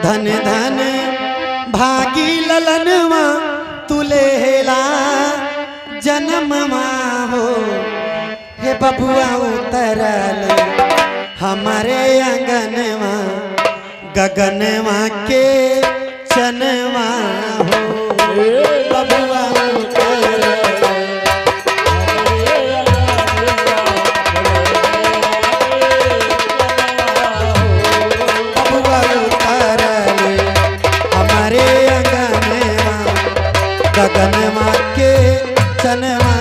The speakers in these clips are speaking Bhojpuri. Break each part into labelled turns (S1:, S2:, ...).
S1: धन धन भागी ललनवा तुलेला जन्मवा हो। हे बबुआ उतरल हमारे आंगनवा गगनवा के चनवा हो। बबुआ उतरल बबुआ उतरल हमारे आंगनवा गगनवा के चनवा।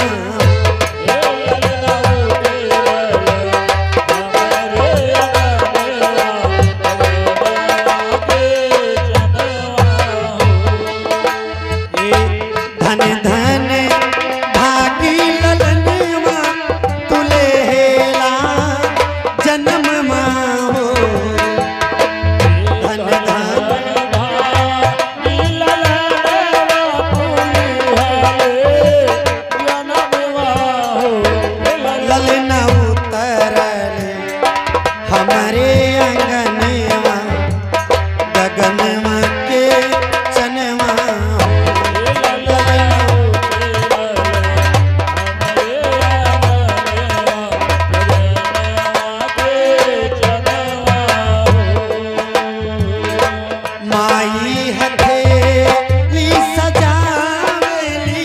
S1: धन धन भागी ललनवा तुलेला जन्मवा हो। धन धन ललना उतरल हमारे आंगनवा गगनवा के चनवा हो। ललना माई हथेली सजावेली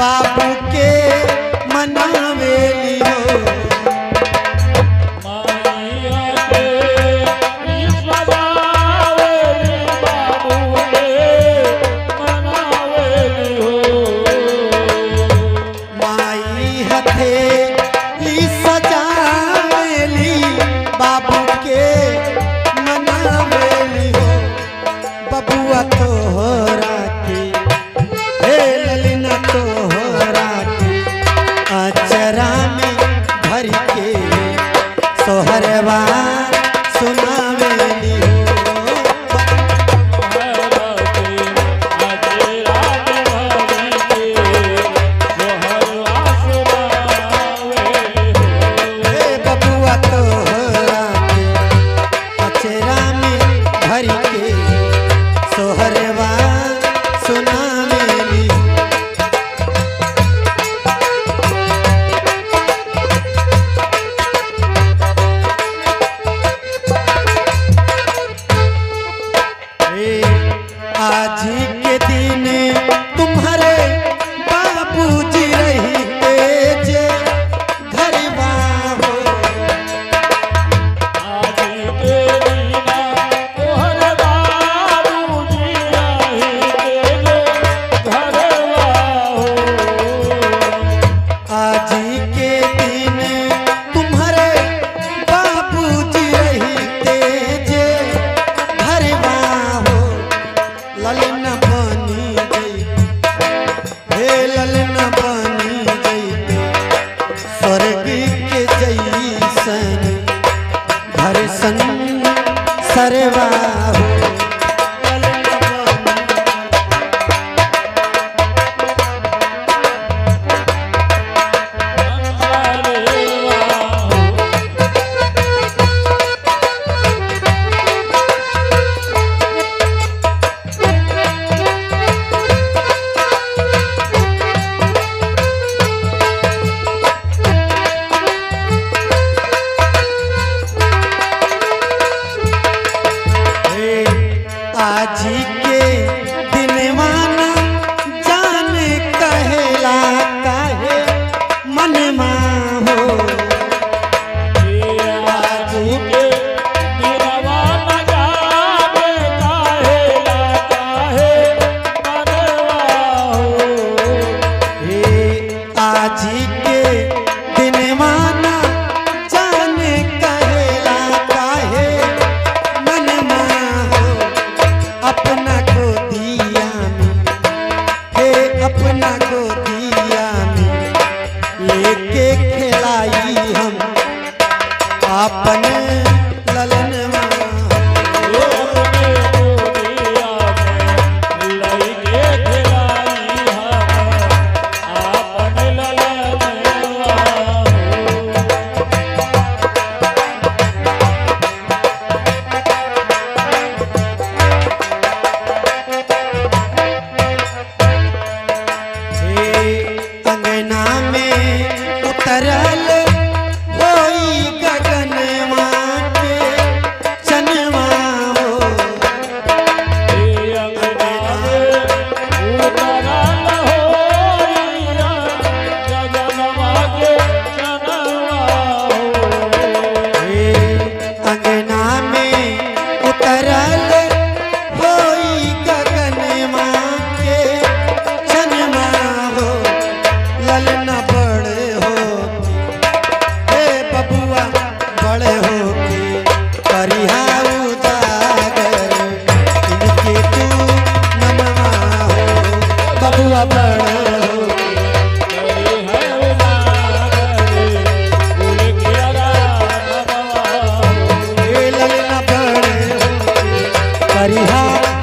S1: बाबू के मनावेली हो। माई हथेली सजावेली बाबू के मनावेली हो। बबुआ तोहरा के हे ललना तोहरा के अचरा में भर के सोहरवा सुनावेली हो। हे बबुआ तोहरा के अचरा में भर के सोहरवा सुनावेली। हे आज के दिन तुम्हारे बाबूजी रही जे घरवा हो। आज के दिन तुम्हारे बाबूजी रही जे घरवा हो। ललना बनी गई हे ललना बनी गई स्वर्ग के जैसन घर सन सरवा हो। ललना बनी हे आज के दिनवाना जान कहेला काहे मनमा हो। आज के हे आज के दिनवाना जान कहेला काहे मनमा हो। अपना गोदिया में हे अपना गोदिया में लेके खिलाई हम आपन ललनवा हो।
S2: ललन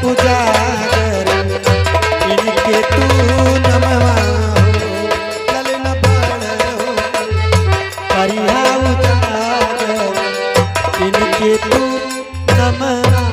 S1: उजागर इनके तू नमवा हो। ललना बड़ होके करिहा उजागर इनके तू नमवा।